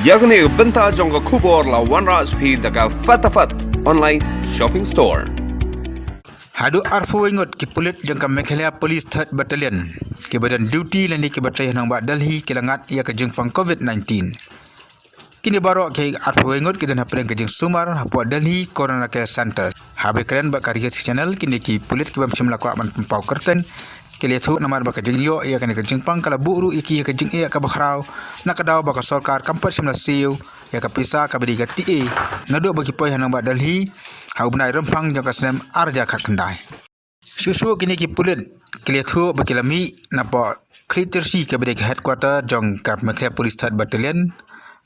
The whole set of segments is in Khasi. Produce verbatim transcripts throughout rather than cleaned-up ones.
Ïa kane ka bynta jong ka khubor la wanrah sha phi da ka Fatafat Online Shopping Store. Haduh arphew wei ngut ki pulit jong ka Meghalaya Police Third Battalion kiba don duty lane kiba trei ha nongbah Delhi ki la ngat ïa ka jingpang COVID nineteen. Kine baroh ki arphew wei ngut ki don hapdeng ka jingsumar hapoh Delhi Corona Care Center. Haba kren bad ka Regency Channel, kine ki pulit ki bym shym la kwah ban pynpaw kyrteng ki la ïathuh namar ba ka jingïoh ïa kane ka jingpang ka la buh ruh ïa ki ïa ka jingeh kaba khraw na ka daw ba ka sorkar kam pat shym la siew ïa ka pisa kaba dei ka T A naduh ba ki poi ha nongbah Delhi ha u bnai Rymphang jong ka snem ar hajar khatkhyndai. Shuh shuh kine ki pulit ki la ïathuh ba ki la mih napoh Khliehtyrshi kaba dei ka headquarter jong ka Meghalaya Police Third Battalion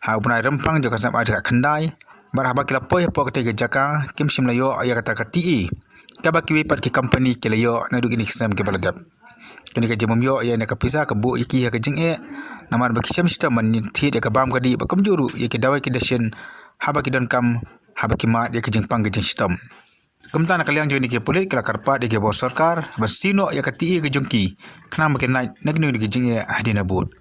ha u bnai Rymphang jong ka snem ar hajar khatkhyndai. Bad haba ki la poi hapoh katei ka jaka kim shym la ïoh ïa kata ka T A kaba kiwei pat ki company ki la ïoh naduh kine ki snem kiba la dep. Kane ka jingbym ïoh ïa kane ka pisa ka buh ïa ki ïa ka jingeh namar ba ki shem shitom ban thied ïa ka bam ka dih bad kumjuh ruh ïa ki dawai ki dashin haba ki donkam, haba ki mad ïa ka jingpang ka jingshitom. Kumta na ka liang jong kine ki pulit ki la kyrpad ïa ki bor sorkar ban siew noh ïa ka T A ka jong ki khnang ba kin lait na kine ki jingeh hadien habud.